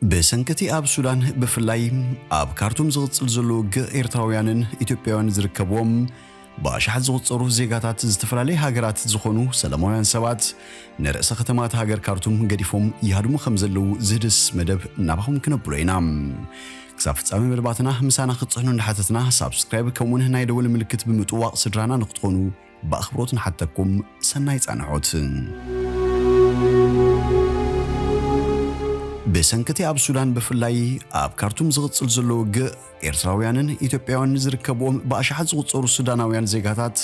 ብሰንኪ እቲ ኣብ ሱዳን ብፍላይ ኣብ ካርቱም ዝቕጽል ዘሎ ውግእ ኤርትራውያንን ኢትዮጵያውያን ዝርከብዎም ብኣሽሓት ዝቑጸሩ ዜጋታት ዝተፈላለየ ሃገራት ዝኾኑ ሰላማውያን ሰባት ንርእሰ ከተማ እታ ሃገር ካርቱም ገዲፎም ይሃድሙ ከም ዘለዉ ዝህድስ መደብ ናባኹም ክነብሎ ኢና። ክሳብ ፍጻሜ መደባትና ምሳና ክትጽሕኑ እንዳሓተትና ሳብስክራይብ ከምኡውን ናይ ደወል ምልክት ብምጥዋቕ ስድራና ንክትኾኑ ብኣኽብሮት ንሓተኩም። ሰናይ ጻንሖት። ብሰንኪ እቲ ኣብ ሱዳን ብፍላይ ኣብ ካርቱም ዝቕጽል ዘሎ ውግእ ኤርትራውያንን ኢትዮጵያውያንን ዝርከብዎም ብኣሽሓት ዝቑጸሩ ሱዳናውያን ዜጋታት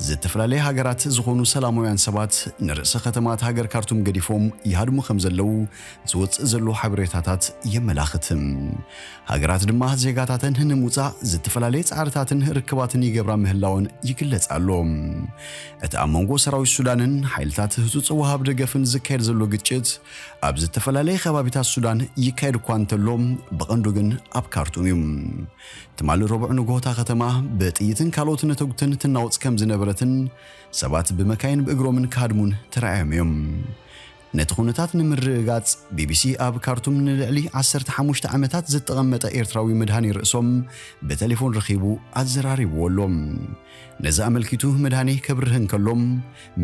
ዝተፈላለየ ሃገራት ዝኾኑ ሰላማውያን ሰባት ንርእሰ ከተማ እታ ሃገር ካርቱም ገዲፎም ይሃድሙ ከም ዘለዉ ዝወጽእ ዘሎ ሓበሬታታት የመላኽት። ሃገራት ድማ ዜጋታተን ንምውጻእ ዝተፈላለየ ጻዕርታትን ርክባትን ይገብራ ምህላወን ይግለጽ ኣሎ። እቲ ኣብ መንጎ ሰራዊት ሱዳንን ሓይልታት ህጹጽ ወሃብ ደገፍን ዝካየድ ዘሎ ግጭት ኣብ ዝተፈላለየ ከባቢታት ሱዳን ይካየድ እኳ እንተሎ፣ ብቐንዱ ግን ኣብ ካርቱም እዩ። ትማሊ ረቡዕ ንግሆ እታ ከተማ ብጥይትን ካልኦት ነተጉትን ትናወጽ ከም ዝነበረትን ሰባት ብመካይን ብእግሮምን ክሃድሙን ተራእዮም እዮም። ነቲ ኩነታት ንምርግጋጽ ቢቢሲ ኣብ ካርቱም ንልዕሊ ዓሰርተ ሓሙሽተ ዓመታት ዝተቐመጠ ኤርትራዊ መድሃኔ ርእሶም ብቴሌፎን ረኺቡ ኣዘራሪብዎ ኣሎ። ነዚ ኣመልኪቱ መድሃኔ ከብርህ እንከሎ፣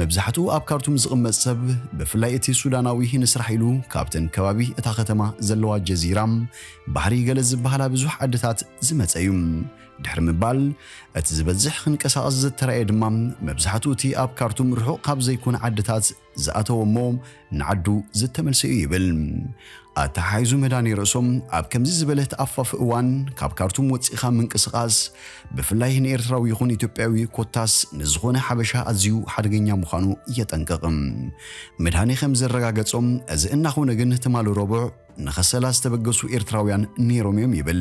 መብዛሕትኡ ኣብ ካርቱም ዝቕመጥ ሰብ፣ ብፍላይ እቲ ሱዳናዊ ንስራሕ ኢሉ ካብተን ከባቢ እታ ከተማ ዘለዋ ጀዚራ ባሕሪ ገለ ዝበሃላ ብዙሕ ዓድታት ዝመጸ እዩ። ድሕሪ ምባል፣ እቲ ዝበዝሕ ክንቀሳቐስ ዝተራእየ ድማ፣ መብዛሕትኡ እቲ ኣብ ካርቱም ርሑቕ ካብ ዘይኮነ ዓድታት ዝኣተወ እሞ ንዓዱ ዝተመልሰ እዩ ይብል። ኣተሓሒዙ መዳኒ ርእሶም፣ ኣብ ከምዚ ዝበለ ተኣፋፊ እዋን ካብ ካርቱም ወጺእኻ ምንቅስቓስ፣ ብፍላይ ንኤርትራዊ ይኹን ኢትዮጵያዊ ኮታስ ንዝኾነ ሓበሻ ኣዝዩ ሓደገኛ ምዃኑ የጠንቅቕ። መድሃኔ ከም ዘረጋገጾም፣ እዚ እናኾነ ግን ትማሊ ረቡዕ ንኸሰላ ዝተበገሱ ኤርትራውያን ነይሮም እዮም ይብል።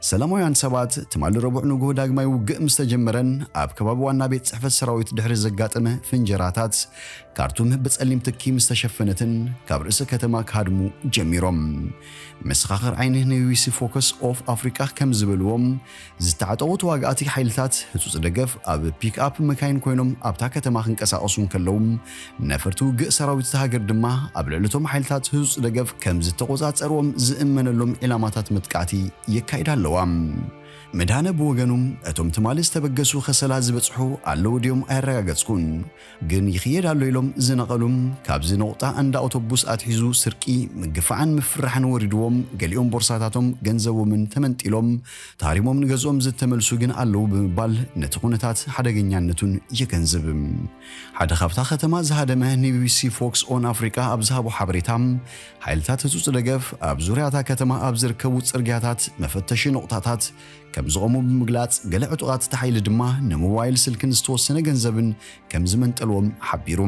ሰላማውያን ሰባት ትማሊ ረቡዕ ንግሆ ዳግማይ ውግእ ምስ ተጀመረን ኣብ ከባቢ ዋና ቤት ጽሕፈት ሰራዊት ድሕሪ ዘጋጠመ ፍንጀራታት ካርቱም ብጸሊም ትኪ ምስ ተሸፈነትን ካብ ርእሰ ከተማ ክሃድሙ ጀሚሮም። መሰኻኽር ዓይኒ ንቢቢሲ ፎከስ ኦፍ ኣፍሪቃ ከም ዝበልዎም፣ ዝተዓጠቑ ተዋጋእቲ ሓይልታት ህጹጽ ደገፍ ኣብ ፒክኣፕ መካይን ኮይኖም ኣብታ ከተማ ክንቀሳቐሱ እንከለዉ፣ ነፈርቲ ውግእ ሰራዊት እታ ሃገር ድማ ኣብ ልዕሊ እቶም ሓይልታት ህጹጽ ደገፍ ከም ዝተቖጻጸርዎም ዝእመነሎም ዒላማታት መጥቃዕቲ የካይዳ ኣለዋ። መድሃነ ብወገኑ፣ እቶም ትማሊ ዝተበገሱ ከሰላ ዝበጽሑ ኣለዉ ድዮም ኣየረጋገጽኩን፣ ግን ይኽየድ ኣሎ ኢሎም ዝነቐሉ፣ ካብዚ ነቑጣ እንዳ ኣውቶቡስ ኣትሒዙ ስርቂ፣ ምግፋዕን ምፍርራሕን ወሪድዎም፣ ገሊኦም ቦርሳታቶም ገንዘቦምን ተመንጢሎም፣ ተሃሪሞም ንገዝኦም ዝተመልሱ ግን ኣለዉ ብምባል ነቲ ኩነታት ሓደገኛነቱን የገንዝብ። ሓደ ካብታ ከተማ ዝሃደመ ንቢቢሲ ፎክስ ኦን ኣፍሪቃ ኣብ ዝሃቦ ሓበሬታ፣ ሓይልታት ህጹጽ ደገፍ ኣብ ዙርያ እታ ከተማ ኣብ ዝርከቡ ጽርግያታት መፈተሺ ነቑጣታት ከም ዝቖሙ ብምግላጽ፣ ገለ ዕጡቓት እቲ ሓይሊ ድማ ንሞባይል ስልክን ዝተወሰነ ገንዘብን ከም ዝመንጠልዎም ሓቢሩ።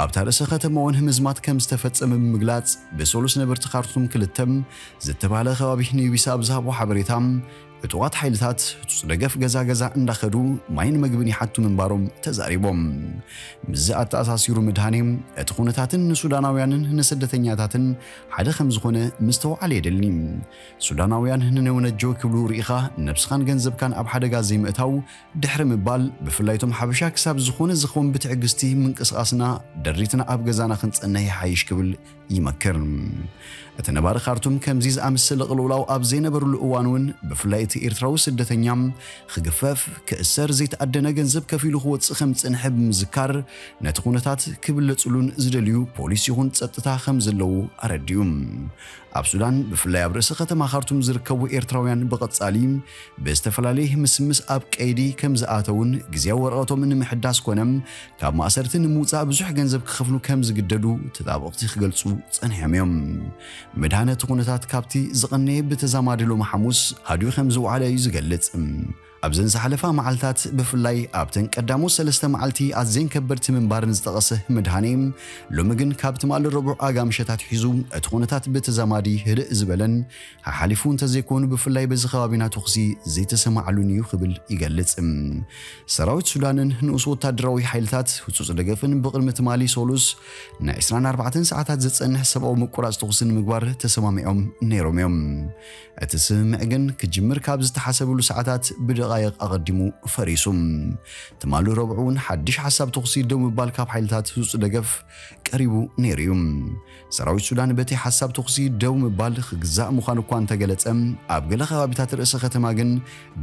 ኣብታ ርእሰ ከተማ እውን ህምዝማት ከም ዝተፈጸመ ብምግላጽ፣ ብሰሉስ ነበርቲ ካርቱም ክልተ ዝተባህለ ከባቢ ንቢቢሲ ኣብ ዝሃቦ ሓበሬታ፣ ዕጡቓት ሓይልታት ህጹጽ ደገፍ ገዛ ገዛ እንዳኸዱ ማይን መግብን ይሓቱ ምንባሮም ተዛሪቦም። ምስዚ ኣተኣሳሲሩ መድሃኔ፣ እቲ ኩነታትን ንሱዳናውያንን ንስደተኛታትን ሓደ ከም ዝኾነ ምስተውዓል የድሊ። ሱዳናውያን ንነወነጀው ክብሉ ርኢኻ ነብስኻን ገንዘብካን ኣብ ሓደጋ ዘይምእታው ድሕሪ ምባል፣ ብፍላይ እቶም ሓበሻ ክሳብ ዝኾነ ዝኸውን ብትዕግስቲ ምንቅስቓስና ደሪትና ኣብ ገዛና ክንጸንሕ ይሓይሽ ክብል ይመክር። እቲ ነባሪ ካርቱም ከምዚ ዝኣመሰለ ቅልውላው ኣብ ዘይነበረሉ እዋን እውን፣ ብፍላይ እቲ ኤርትራዊ ስደተኛ ክግፈፍ፣ ክእሰር፣ ዘይተኣደነ ገንዘብ ከፊሉ ክወጽእ ከም ዝጸንሐ ብምዝካር፣ ነቲ ኩነታት ክብለጽሉን ዝደልዩ ፖሊስ ይኹን ጸጥታ ከም ዘለዉ ኣረዲኡ። ኣብ ሱዳን፣ ብፍላይ ኣብ ርእሲ ከተማ ካርቱም ዝርከቡ ኤርትራውያን ብቐጻሊ ብዝተፈላለየ ምስምስ ኣብ ቀይዲ ከም ዝኣተዉን ግዝያዊ ወረቐቶም ንምሕዳስ ኮነ ካብ ማእሰርቲ ንምውጻእ ብዙሕ ገንዘብ ክኸፍሉ ከም ዝግደዱ ተጣበቕቲ ክገልጹ ጸኒሖም እዮም። መድሃነ እቲ ኩነታት ካብቲ ዝቐነየ ብተዛማዲ ሎሚ ሓሙስ ሃዲኡ ከም ዝወዓለ እዩ ዝገልጽ። ኣብዘን ዝሓለፋ መዓልታት ብፍላይ ኣብተን ቀዳሞት ሰለስተ መዓልቲ ኣዝየን ከበድቲ ምንባረን ዝጠቐሰ መድሃኔ፣ ሎሚ ግን ካብ ትማሊ ረቡዕ ኣጋ ምሸት ኣትሒዙ እቲ ኩነታት ብተዛማዲ ህድእ ዝበለን ሓሓሊፉ እንተዘይኮኑ ብፍላይ በዚ ከባቢና ተኹሲ ዘይተሰማዕሉን እዩ ክብል ይገልጽ። ሰራዊት ሱዳንን ንኡስ ወታደራዊ ሓይልታት ህጹጽ ደገፍን ብቕድሚ ትማሊ ሰሉስ ን ዕስራን ኣርባዕተን ሰዓታት ዝጸንሕ ሰብኣዊ ምቁራጽ ተኹሲ ንምግባር ተሰማሚዖም ነይሮም እዮም። እቲ ስምምዕ ግን ክጅምር ካብ ዝተሓሰበሉ ሰዓታት ብደቓ ደቃይቕ ኣቐዲሙ ፈሪሱ። ትማሊ ረቡዕ እውን ሓድሽ ሓሳብ ተኹሲ ደው ምባል ካብ ሓይልታት ህጹጽ ደገፍ ቀሪቡ ነይሩ እዩ። ሰራዊት ሱዳን በቲ ሓሳብ ተኹሲ ደው ምባል ክግዛእ ምዃኑ እኳ እንተገለጸ፣ ኣብ ገለ ከባቢታት ርእሰ ከተማ ግን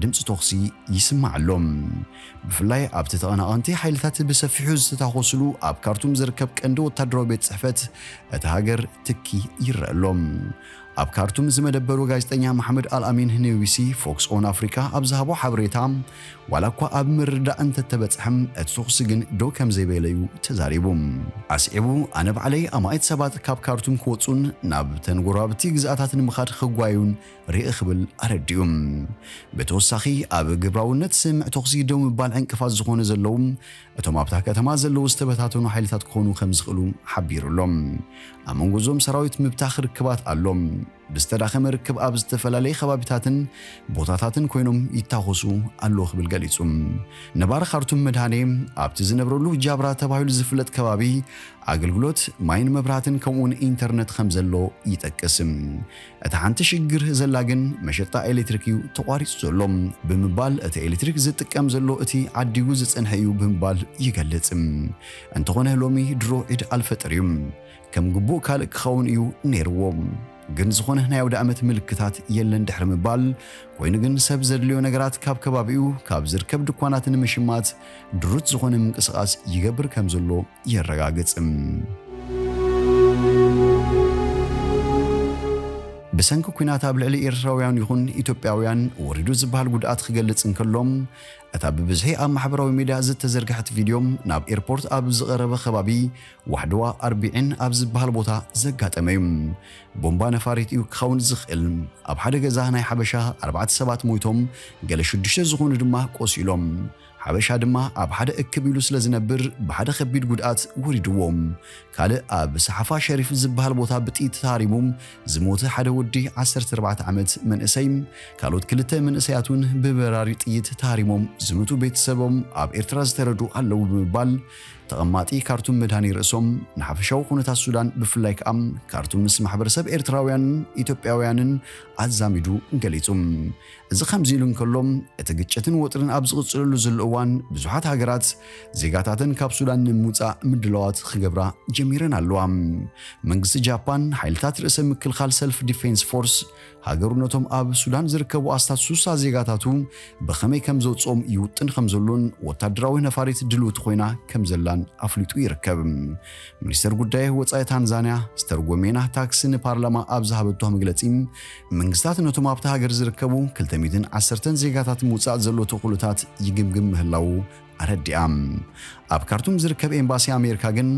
ድምጺ ተኹሲ ይስማዕ ኣሎ። ብፍላይ ኣብቲ ተቐናቐንቲ ሓይልታት ብሰፊሑ ዝተታኾስሉ ኣብ ካርቱም ዝርከብ ቀንዲ ወታደራዊ ቤት ጽሕፈት እታ ሃገር ትኪ ይረአ ኣሎ። ኣብ ካርቱም ዝመደበሩ ጋዜጠኛ መሓመድ ኣልኣሚን ንቢቢሲ ፎክስ ኦን ኣፍሪካ ኣብ ዝሃቦ ሓበሬታ፣ ዋላ እኳ ኣብ ምርዳእ እንተተበጽሐም፣ እቲ ተኹሲ ግን ደው ከም ዘይበለ እዩ ተዛሪቡ። ኣስዒቡ፣ ኣነ ባዕለይ ኣማኢት ሰባት ካብ ካርቱም ክወጹን ናብ ተንጎራብቲ ግዝኣታት ንምኻድ ክጓዩን ርእየ ክብል ኣረዲኡ። ብተወሳኺ፣ ኣብ ግብራውነት ስምዕ ተኹሲ ደው ምባል ዕንቅፋት ዝኾኑ ዘለዉ፣ እቶም ኣብታ ከተማ ዘለዉ ዝተበታተኑ ሓይልታት ክኾኑ ከም ዝኽእሉ ሓቢሩ ኣሎ። ኣብ መንጎ እዞም ሰራዊት ምብታኽ ርክባት ኣሎ። ብዝተዳኸመ ርክብ ኣብ ዝተፈላለየ ከባቢታትን ቦታታትን ኮይኖም ይታኾሱ ኣሎ ክብል ገሊጹ። ነባሪ ካርቱም መድሃኔ ኣብቲ ዝነብረሉ ጃብራ ተባሂሉ ዝፍለጥ ከባቢ ኣገልግሎት ማይን መብራህትን ከምኡውን ኢንተርነት ከም ዘሎ ይጠቅስ። እታ ሓንቲ ሽግር ዘላ ግን መሸጣ ኤሌክትሪክ እዩ ተቋሪጹ ዘሎ ብምባል፣ እቲ ኤሌክትሪክ ዝጥቀም ዘሎ እቲ ዓዲጉ ዝጸንሐ እዩ ብምባል ይገልጽ። እንተኾነ ሎሚ ድሮ ዒድ ኣልፈጥር እዩ። ከም ግቡእ ካልእ ክኸውን እዩ ነይርዎ። ግን ዝኾነ ናይ ኣውደ ዓመት ምልክታት የለን ድሕሪ ምባል፣ ኮይኑ ግን ሰብ ዘድልዮ ነገራት ካብ ከባቢኡ ካብ ዝርከብ ድኳናት ንምሽማት ድሩት ዝኾነ ምንቅስቓስ ይገብር ከም ዘሎ የረጋግጽ። ብሰንኪ ኲናት ኣብ ልዕሊ ኤርትራውያን ይኹን ኢትዮጵያውያን ወሪዱ ዝበሃል ጉድኣት ክገልጽ እንከሎ፣ እታ ብብዝሒ ኣብ ማሕበራዊ ሚድያ ዝተዘርግሐት ቪድዮ ናብ ኤርፖርት ኣብ ዝቐረበ ከባቢ ዋሕድዋ ኣርቢዒን ኣብ ዝበሃል ቦታ ዘጋጠመ እዩ። ቦምባ ነፋሪት እዩ ክኸውን ዝኽእል። ኣብ ሓደ ገዛ ናይ ሓበሻ ኣርባዕተ ሰባት ሞይቶም፣ ገለ ሽዱሽተ ዝኾኑ ድማ ቆሲሎም። ሓበሻ ድማ ኣብ ሓደ እክብ ኢሉ ስለ ዝነብር ብሓደ ከቢድ ጉድኣት ወሪድዎ። ካልእ ኣብ ሰሓፋ ሸሪፍ ዝበሃል ቦታ ብጥይት ተሃሪሙ ዝሞተ ሓደ ወዲ ዓሰርተ ኣርባዕተ ዓመት መንእሰይ፣ ካልኦት ክልተ መንእሰያት እውን ብበራሪ ጥይት ተሃሪሞም ዝሞቱ ቤተሰቦም ኣብ ኤርትራ ዝተረዱ ኣለዉ ብምባል ተቐማጢ ካርቱም መድሃኒ ርእሶም ንሓፈሻዊ ኩነታት ሱዳን ብፍላይ ከኣ ካርቱም ምስ ማሕበረሰብ ኤርትራውያንን ኢትዮጵያውያንን ኣዛሚዱ ገሊጹ። እዚ ከምዚ ኢሉ እንከሎ፣ እቲ ግጭትን ወጥርን ኣብ ዝቕጽለሉ ዘሎ እዋን፣ ብዙሓት ሃገራት ዜጋታተን ካብ ሱዳን ንምውጻእ ምድላዋት ክገብራ ጀሚረን ኣለዋ። መንግስቲ ጃፓን፣ ሓይልታት ርእሰ ምክልኻል ሰልፍ ዲፌንስ ፎርስ፣ ሃገሩ ነቶም ኣብ ሱዳን ዝርከቡ ኣስታት ሱሳ ዜጋታቱ ብኸመይ ከም ዘውጽኦም ይውጥን ከም ዘሎን ወታደራዊ ነፋሪት ድልውቲ ኮይና ከም ዘላን ኣፍሊጡ ይርከብ። ሚኒስተር ጉዳይ ወጻኢ ታንዛንያ ስተርጎሜና ታክስ ንፓርላማ ኣብ ዝሃበቶ መግለጺ፣ መንግስታት ነቶም ኣብታ ሃገር ዝርከቡ ክልተ ሚእትን ዓሰርተን ዜጋታት ምውጻእ ዘሎ ተኽእሎታት ይግምግም ምህላዉ ኣረዲኣ። ኣብ ካርቱም ዝርከብ ኤምባሲ ኣሜሪካ ግን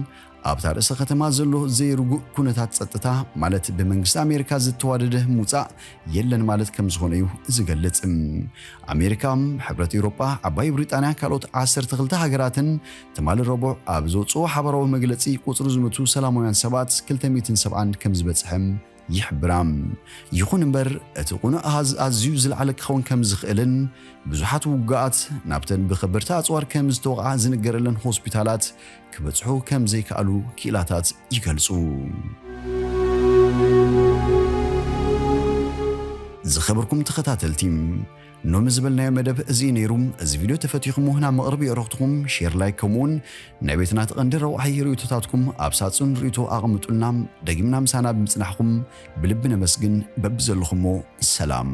ኣብታ ርእሰ ከተማ ዘሎ ዘይርጉእ ኩነታት ጸጥታ፣ ማለት ብመንግስቲ ኣሜሪካ ዝተዋደደ ምውጻእ የለን ማለት ከም ዝኾነ እዩ ዝገልጽ። ኣሜሪካ፣ ሕብረት ኤውሮጳ፣ ዓባይ ብሪጣንያ ካልኦት ዓሰርተ ክልተ ሃገራትን ትማሊ ረቡዕ ኣብ ዘውጽኦ ሓባራዊ መግለጺ ቁጽሪ ዝሞቱ ሰላማውያን ሰባት ክልተ ሚእትን ሰብዓን ከም ዝበጽሐ ይሕብራ። ይኹን እምበር እቲ ቅኑዕ ኣሃዝ ኣዝዩ ዝለዓለ ክኸውን ከም ዝኽእልን ብዙሓት ውጉኣት ናብተን ብኸበድቲ ኣጽዋር ከም ዝተወቕዓ ዝንገረለን ሆስፒታላት ክበጽሑ ከም ዘይከኣሉ ክኢላታት ይገልጹ። ዝኸበርኩም ተኸታተልቲ፣ ኖሚ ዝበልናዮ መደብ እዚ እዩ ነይሩ። እዚ ቪድዮ ተፈቲኹም ናብ መቕረቢ የዕሩኽትኹም ሼር፣ ላይክ፣ ከምኡውን ናይ ቤትና ተቐንዲ ረዋሒ ርእይቶታትኩም ኣብ ሳጹን ርእይቶ ኣቐምጡልና። ደጊምና ምሳና ብምጽናሕኩም ብልቢ ነመስግን። በብዘለኹሞ ሰላም።